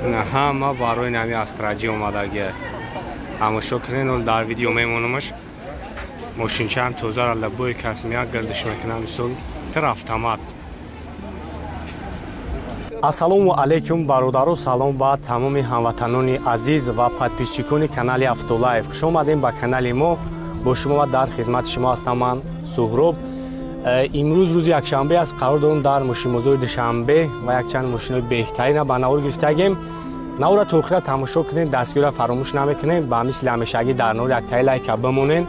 Ҳама барои нами Астра G омадагия. Тамошо кунед, дар видео мемонамаш. Мошинчаам тозара лабои кас меяд, гардиш мекунам, мисол тир автомат. Ассалому алайкум, бародаро, салом ба тамоми ҳамватанони азиз ва подписчикони канали Автолайф. Хуш омадем ба канали мо. Бо шумо ва дар хизмати шумо ҳастам ман Суҳроб. Имрӯз рӯзи якшанбе аст, қарор дорем дар мошинбозори Душанбе ва якчанд мошинои беҳтарина ба навор гирифтагем. Навора то охира тамошо кунед, дастгирро фаромӯш намекунед, ба мисли ҳамешагӣ дар навор яктаи лайка бимонед.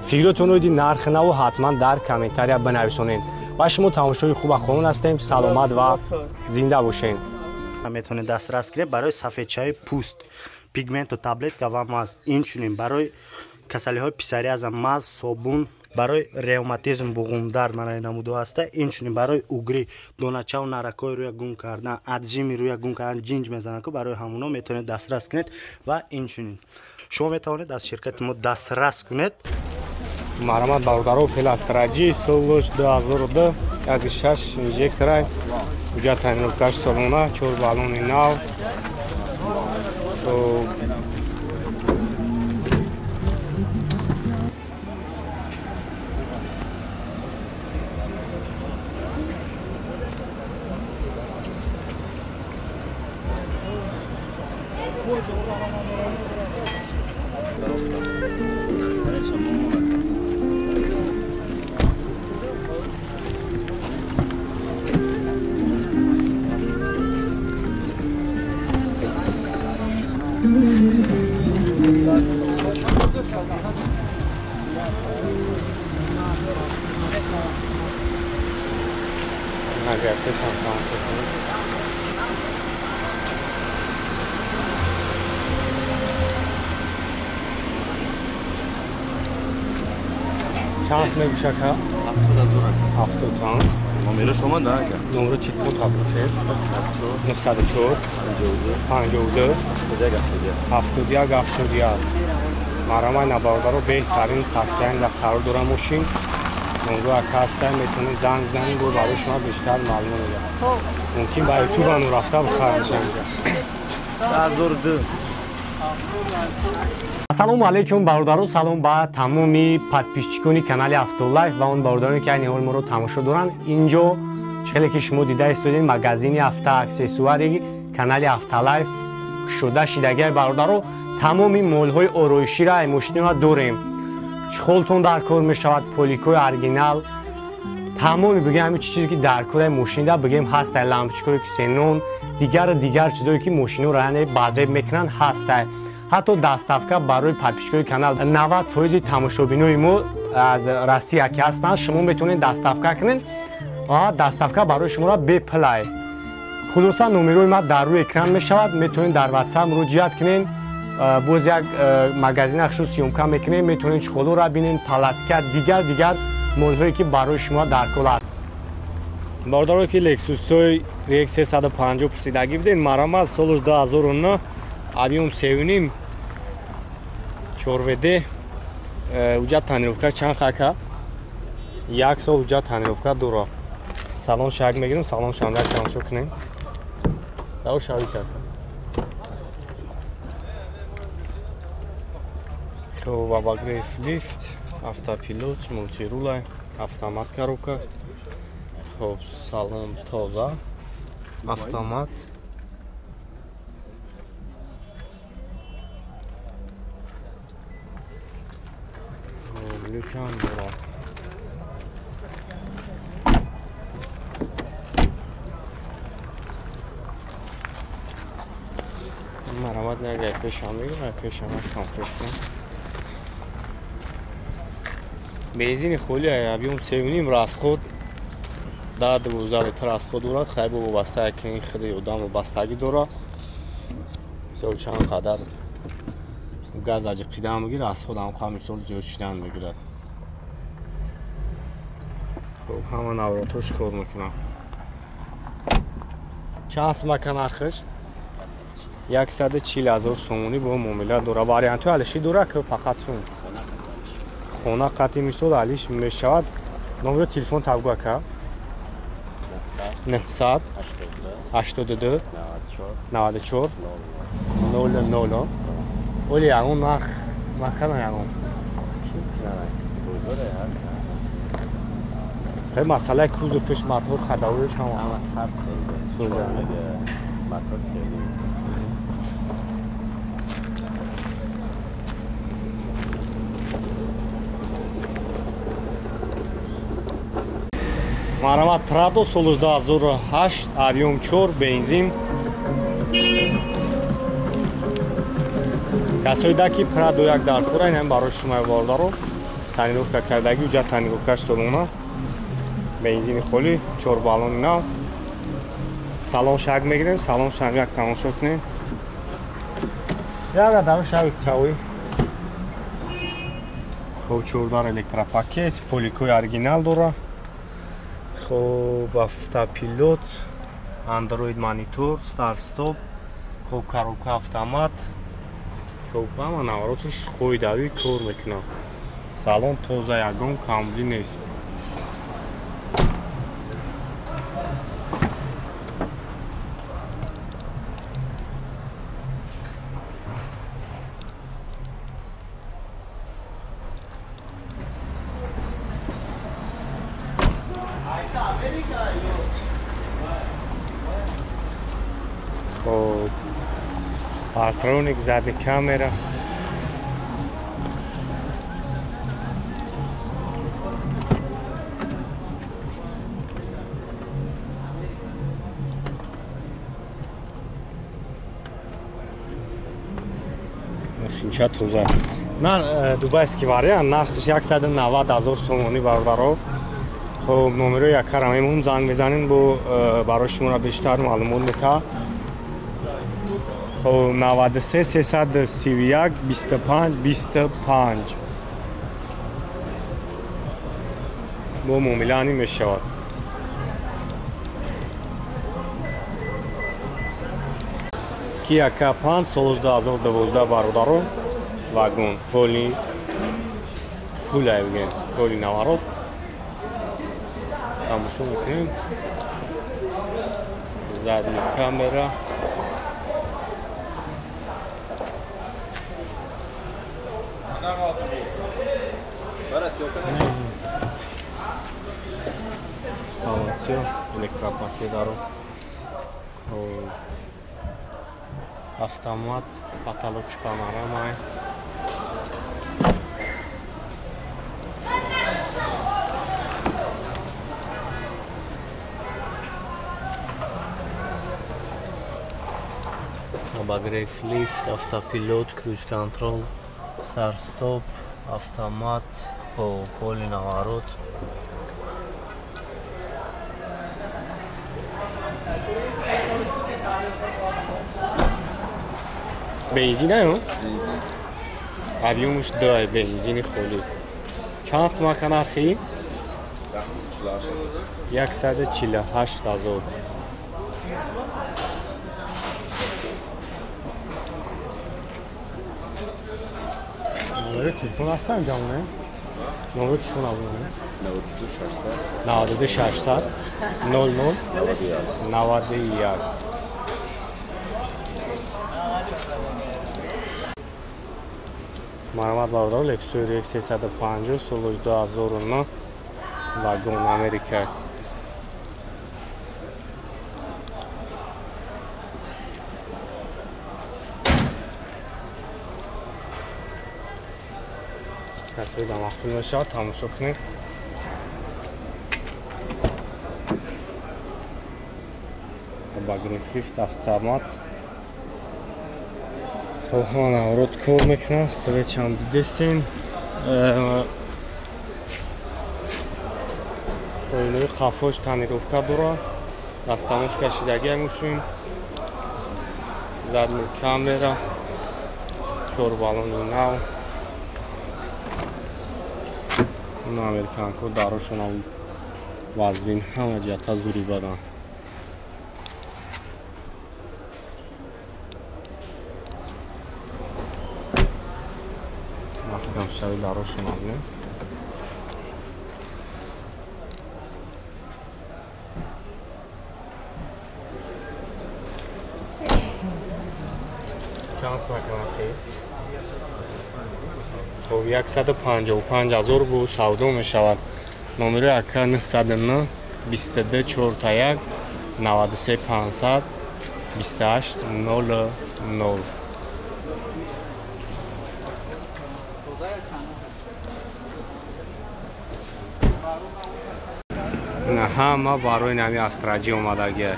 Фикротонро иди нархи наву ҳатман дар комментария бинависонед. Ва шумо тамошои хуба хонон ҳастем, саломат ва зинда бошед. Метавонед дастрас кунед барои сафедчаи пӯст, пигменту таблетка ва маз. Инчунин барои касалиҳои псориаза маз, собун, барои ревматизм, буғумдард манаи намудо ҳаста. Инчунин барои угри, доначаву наракҳои рӯя гум кардан, аджими рӯя гум кардан, ҷинҷ мезананд, ку барои ҳамуно метавонед дастрас кунед. Ва инчунин шумо метавонед аз ширкати мо дастрас кунед. Марҳамат бародаро, Опел Астра G солш 2002, 1.6 инжектора, ҳуҷҷат тонировкаш солона, 4 баллони нав. Чанд мегӯшад ка? 70,000. 70 тан. Номери шумо да ака? Номери телефон тафрушед. 904 52 71 71. Марҳамат на бародаро, беҳтарин состояние дар қарор дора мошин. Номро ака ҳастай, метавонед занг занед, бо барои шумо бештар маълум медиҳад. Мумкин ба ютуб ҳам рафта бихаред инҷа. 2002. Ассалому алайкум бародаро, салом ба тамоми подписчикони канали Автолайф ва он бародароне ки айни ҳол моро тамошо доранд. Инҷо хеле ки шумо дида истодед, магазини автоаксессуари канали Автолайф кушода шидагиай бародаро. Тамоми молҳои ороиширо ай мошинро дорем. Чхолтон дар кор мешавад, поликои оригинал, тамоми бигем ҳамин чизе ки дар кори мошинда бигем ҳастай, лампочкаҳои ксенон, дигар чизое ки мошинро яъне базеб мекунанд ҳастай. Ҳатто доставка барои подписчикои канал 90% тамошобинои мо аз Россия ки ҳастанд, шумо метавонед доставка кунед ва доставка барои шуморо бепулай. Хулоса номерои ма дар рӯи экран мешавад, метавонед дар WhatsApp муроҷиат кунед. Боз як магазин хушус съёмка мекунем, метавонед чхолоро бинед, палатка, дигар молҳое ки барои шумо дар кор аст. Бародарое ки Lexus-ҳои RX 350 пурсидагӣ будед, марҳамат, солш 2009, объём 3.5, 4WD, ҳуҷҷат тонировка чанд хака? Як сол ҳуҷҷат тонировка дора. Салон шак мегирем, салон шамда тамошо кунем. Даво шави кака. Хоб, обогрев лифт, автопилот, мультирула, автомат коробка. Хоб, салон тоза, автомат. Люкам дорад. Марҳамат, нагай пешам мегирам, пешам тамошо кунем. Бензини холи объём 3.5 расход 10-12 литр расход дорад. Хайр бо вобаста ки ин худи одам вобастагӣ дорад. Мисол чанд қадар газ аҷиқидан мегирад, расход ҳам қам мисол зиёд шидан мегирад. Хоб, ҳама навротош кор мекунад. Чанд сумака нархиш? 140,000 сомонӣ бо муомила дорад. Вариантҳои алиши дорад ки фақат сум. Хона қатъи мисол алиш мешавад. Номери телефон табгӯ ака? 982 94 00. Оли ягон нарх накардан ягон. Ҳе масъалаи кузовш, мотор, ходовоиш ҳама. Ҳама саб сӯза. Мотор сели. Марҳамат, Прадо соли 2008, объем 4, бензин. Касои да ки Прадо як дар кора, ин ҳам барои шумо бародаро тонировка кардаги, уҷа тонировкаш солона. Бензини холӣ, 4 баллони нав. Салон шак мегирем, салон шак як тамошо кунем. Як дар шак тавӣ. Хоб, 14 электропакет, поликои оригинал дора. Хоб, автопилот, Android монитор, старт стоп, хоб, коробка автомат. Хоб, ҳама навороташ қоидавӣ кор мекунад. Салон тоза, ягон камбудӣ нест. Хоб, парктроник, задний камера. Мошинча тоза. Нар дубайский вариант, нархш 190 000 сомонӣ бародаро. Хоб, номерои якара мемон, занг мезанем, бо барои шуморо бештар маълумот мета. Хоб, 93 331 25 25. Бо муомилаани мешавад. Kia K5 соли 2012 бародаро, вагон поли фул айбген, поли наворот. Тамошо мекунем. Задний камера. Салон всё, электропакет даро. Автомат, потолокш панорама. Обогрев лифт, автопилот, круиз-контрол, старт-стоп, автомат, полный наворот. Бензин аю? Бензин. Объемш 2 бензини холӣ. Чанд сумака нархи? 148 000. Номери телефон ҳастам ҷамоне? Номери телефон абоне? 92 600 92 600 00 91. Марҳамат бародаро, Lexus RX 350 соли 2009, вагон, Америка. Касои да махфил мешавад, тамошо кунед. Обогрев лифт, автомат. Хоб, ҳама наворот кор мекунад, свечам дидестем. Оинаи қафош тонировка дорад, дастамош кашидаги мошин, задний камера, 4 баллони нав. Американко дарошонам вазвин ҳама ҷиҳата зури бадан. Маҳкамшави дарошонам не. Чанд сум нархи? Хоб 155 ҳазор бу савдо мешавад. Номери ака 909 22 41 93 500 28 00. Ҳама барои нами астраҷӣ омадагия.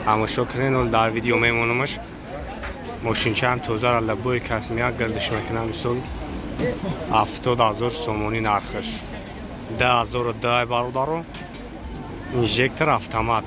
Тамошо кунед, дар видео мемонамаш. Мошинчаам тозара лабои кас меяд, гардиш мекунам. Мисол 70 ҳазор сомонӣ нархаш. 2010 бародаро. Инжектор автомат.